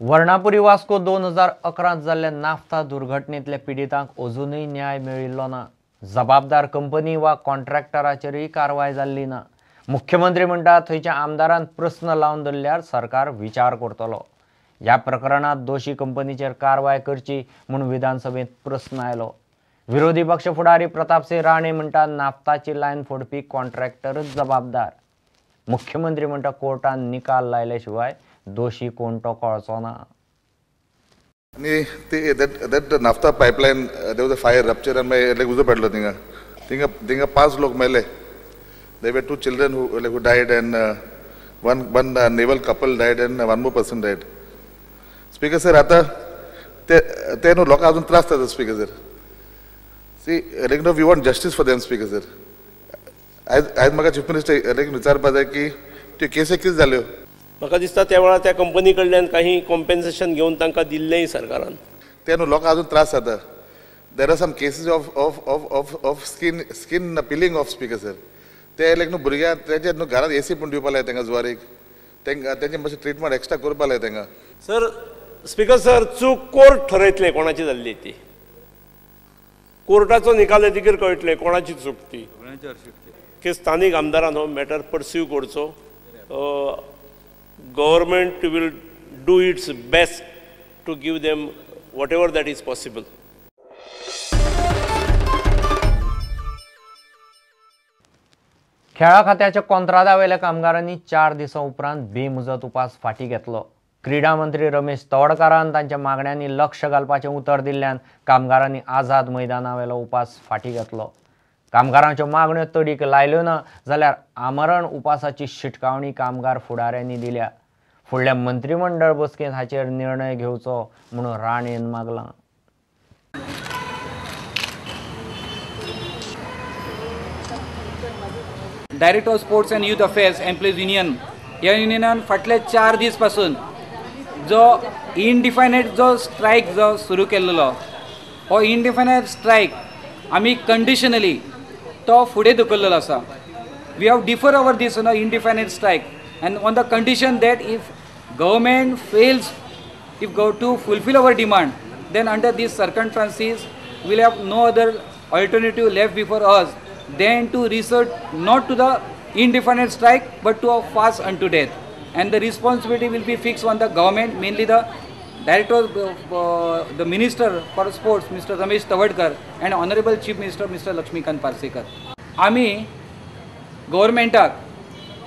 वर्णापुरी वास्को 2011 जाल्ल्या नाफ्ता दुर्घटनेतल्या पिडितांक अजूनय न्याय मेळिल्लो ना. जबाबदार कंपनी वा कॉन्ट्रॅक्टराचेरूय कारवाय जाल्ली ना. मुख्यमंत्री म्हणटा थंयच्या आमदारान प्रस्न लावन धरल्यार सरकार विचार करतलो. ह्या प्रकरणांत दोशी कंपनीचेर कारवाय करची म्हूण विधानसभेंत प्रस्न आयलो. विरोधी पक्ष फुडारी प्रतापसिंह राणे म्हणटा नाफ्ताची लायन फोडपी कॉन्ट्रॅक्टरच जबाबदार. मुख्यमंत्री म्हणटा कोर्टान निकाल लायले शिवाय दोशी कोण तो कळचो ना. आनी ते that naphtha pipeline there was a fire rupture आनी मागीर लायक उजो पेटलो थिंगा थिंगा थिंगा 5 लोक मेले. There were 2 children who like who died and one naval couple died and 1 more person died. Speaker sir आतां ते ते न्हू लोकांक अजून त्रास जाता speaker sir. See like no we want justice for them speaker sir. आयज आयज म्हाका चीफ मिनिस्टर लायक विचारपा जाय की त्यो केसी कितें जाल्यो. म्हाका दिसता त्या वेळार त्या कंपनी कडल्यान काही कॉम्पेन्सेशन घेवन तांकां दिल्लेंय सरकारान. ते न्हू लोकांक अजून त्रास जाता. There are some cases of of of of of skin skin peeling off speaker sir. ते लायक न्हू भुरग्यांक तेजे न्हू घरांत एसी पूण दिवपा लाय तांकां जुवारीक, तांकां तेंचे मातशें ट्रिटमेंट एक्स्ट्रा करपा लाय तांकां. सर स्पीकर सर चूक कोर्ट ठरयतलें कोणाची जाल्ली ती. कोर्टाचो निकाल येतकीर कळटलें कोणाची चूक ती. की स्थानीक आमदारान हो मॅटर परस्यू करचो. Government will do its best to give them whatever that is possible. खेळा खात्याच्या कोंत्रादावेल्या कामगारांनी 4 दिसां उपरांत बेमुजत उपास फाटी घेतलो. क्रीडा मंत्री रमेश तवडकारान तांच्या मागण्यांनी लक्ष घालपाचें उतर दिल्ल्यान कामगारांनी आझाद मैदानावेलो उपास फाटी घेतलो. कामगारांच्यो मागण्यो तडीक लायल्यो ना जाल्यार आमरण उपासाची शिटकावणी कामगार फुडाऱ्यांनी दिल्या. फुडल्या मंत्रीमंडळ बसकेंत हाचेर निर्णय घेवचो म्हणून राणेन मागलां. Director of sports and youth affairs employees union ह्या युनियनान फाटले 4 दीस पासून जो इनडिफायनेट जो स्ट्रायक जो सुरू केल्लो हो इनडिफायनेट स्ट्रायक आमी कंडिशनली तो फुडें धुकल्लेलो आसा. We have defer our this no indefinite strike and on the condition that if government fails if go to fulfil our demand then under these circumstances will have no other alternative left before us than to resort not to the indefinite strike but to a fast unto death, and the responsibility will be fixed on the government, mainly the director, the minister for sports Mr. Ramesh Tawadkar and honorable chief minister Mr. Laxmikant Parsekar. आमी गव्हर्मेंटाक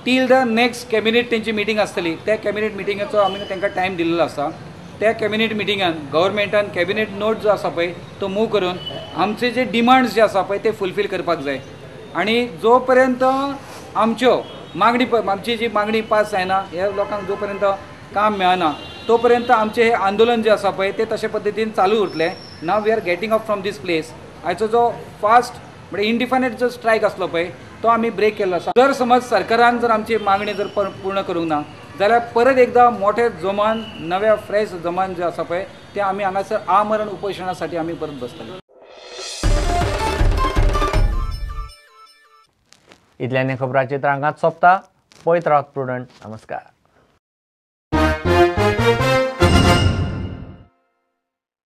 till the next cabinet तेंची meeting आसतली त्या cabinet मिटिंगेचो आमी तांकां time दिल्लो आसा. त्या cabinet मिटिंगान गव्हर्मेंटान cabinet note जो आसा पळय तो मूव करून आमचे जे डिमांड्स जे आसा पळय ते फुलफील करपाक जाय. आनी जो पर्यंत आमच्यो मागणी आमची जी मागणी पास जायना ह्या लोकांक जो पर्यंत काम मेळना तो पर्यंत आमचें हें आंदोलन जें आसा पळय तें तशे पद्दतीन चालू उरतलें. Now we are getting up from this place. आयचो जो फास्ट म्हणजे इनडिफायनेट जो स्ट्रायक आसलो पळय तो आमी ब्रेक केल्लो आसा. जर समज सरकारान जर आमची मागणी जर पूर्ण करूंक ना जाल्यार परत एकदां मोठे जोमान नव्या फ्रेश जोमान जे आसा पळय ते आमी हांगासर आमरण उपोशणासाठी आमी परत बसतले. इतल्याने खबराचित्र हांगाच सोंपता. पळयत रावात प्रुडंट. नमस्कार.